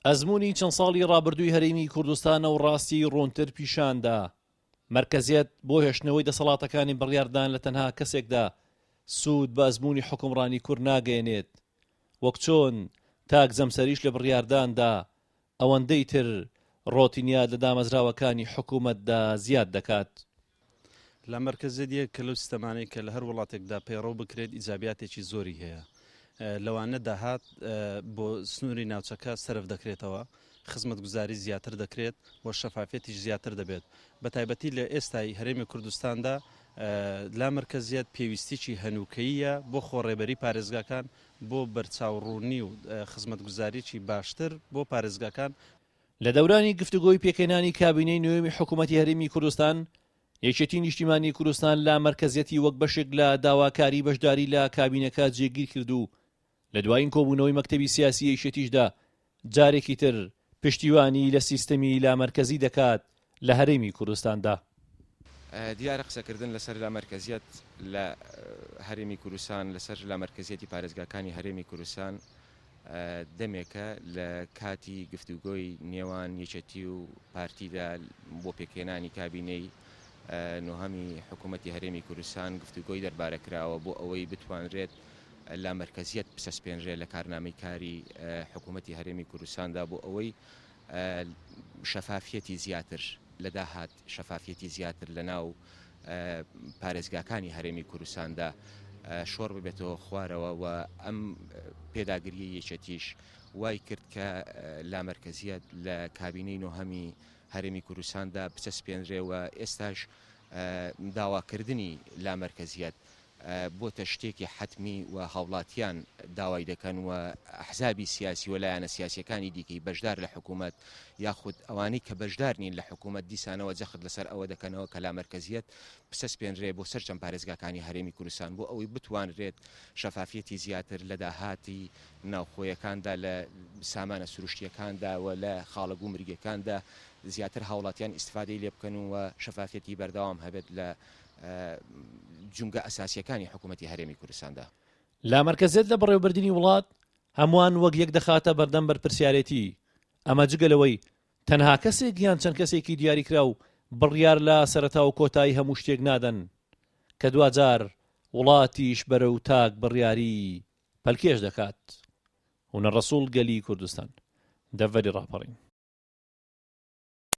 ئەزموونی چەند ساڵی ڕابردووی هەرێمی کوردستان ئەو ڕاستیەی ڕوونتر پیشان دا، مەرکەزیەت بۆ هێشتنەوەی دەسەڵاتەکانی بڕیاردان لە تەنها کەسێکدا سوود بە ئەزموونی حوکمڕانی کورد ناگەیەنێت، وەک چۆن تاک جەمسەریش لە بڕیارداندا ئەوەندەی تر ڕۆتینیات لە دامەزراوەکانی حکومەتدا زیاد دەکات. لامەرکەزیەت یەکێکە لەو سیستەمانەی کە لە هەر وڵاتێکدا پەیڕەو بکرێت ئیجابیاتێکی زۆری هەیە لەوانە داهات بۆ سنووری ناوچەکە سەرف دەکرێتەوە خزمەتگوزاری زیاتر دەکرێت و شەفافیەتیش زیاتر دەبێت بە تایبەتی لە ئێستای هەرێمی کوردستاندا لامەرکەزیەت پێویستیی هەنووکەییە بۆ خۆڕێبەری پارێزگاکان بۆ بەرچاوڕوونی و خزمەتگوزاریی باشتر بۆ پارێزگاکان. لە دەورانی گفتوگۆی پێکهێنانی کابینەی نۆیەمی حکوومەتی هەرێمی کوردستان، یەکێتی نیشتیمانی کوردستان لامەرکەزیەتی وەک بەشێک لە داواکاری بەشداری لە کابینەکە جێگیر کرد و لە دوایین کۆبوونەوەی مەکتەبی سیاسی یەکێتیشدا جارێکی تر پشتیوانی لە سیستەمی لامەرکەزی دەکات لە هەرێمی کوردستاندا. دیارە قسەکردن لەسەر لامەرکەزیەت لە هەرێمی کوردستان، لەسەر لامەرکەزیەتی پارێزگاکانی هەرێمی کوردستان دەمێکە لە کاتی گفتوگۆی نێوان یەکێتی و پارتیدا بۆ پێکهێنانی کابینەی نۆهەمی حکوومەتی هەرێمی کوردستان گفتوگۆی دەربارە کراوە بۆ ئەوەی بتوانرێت لامەرکەزیەت بچەسپێنرێت لە کارنامەی کاری حکوومەتی هەرێمی کوردستاندا بۆ ئەوەی شەفافیەتی زیاتر لە داهات، شەفافیەتی زیاتر لە ناو پارێزگاکانی هەرێمی کوردستاندا شۆڕ ببێتەوە خوارەوە و ئەم پێداگریی یەکێتیش وای کرد کە لامەرکەزیەت لە کابینەی نۆهەمی هەرێمی کوردستاندا بچەسپێنرێ و ئێستاش داواکردنی لامەرکەزیەت بۆتە شتێکی حەتمی و هاوڵاتیان داوای دەکەن و ئەحزابی سیاسی و لایەنە سیاسیەکانی دیکەی بەشدار لە حکوومەت یاخود ئەوانەی کە بەشدار نین لە حکوومەت دیسانەوە جەخت لەسەر ئەوە دەکەنەوە کە لامەرکەزیەت بچەسپێنرێ بۆ سەرجەم پارێزگاکانی هەرێمی کوردستان بۆ ئەوەی بتوانرێت شەفافیەتی زیاتر لە داهاتی ناوخۆیەکاندا لە سامانە سروشتیەکاندا و لە خاڵە گومرگیەکاندا زیاتر هاوڵاتیان ئیستفادەی لێ بکەن و شەفافیەتی بەردەوام هەبێت لە جومگە ئەساسییەکانی حکوومەتی هەرێمی کوردستاندا. لامەرکەزیەت لە بەڕێوەبردنی وڵات هەمووان وەک یەک دەخاتە بەردەم بەرپرسیارێتی، ئەمە جگە لەوەی تەنها کەسێک یان چەند کەسێکی دیاریکراو بڕیار لە سەرەتا و کۆتایی هەموو شتێک نادەن، کە دواجار وڵاتیش بەرەو تاک بڕیاریی پەلکێش دەکات. هونەر ڕەسوڵ گەلی کوردستان. دەڤەری ڕاپەڕین.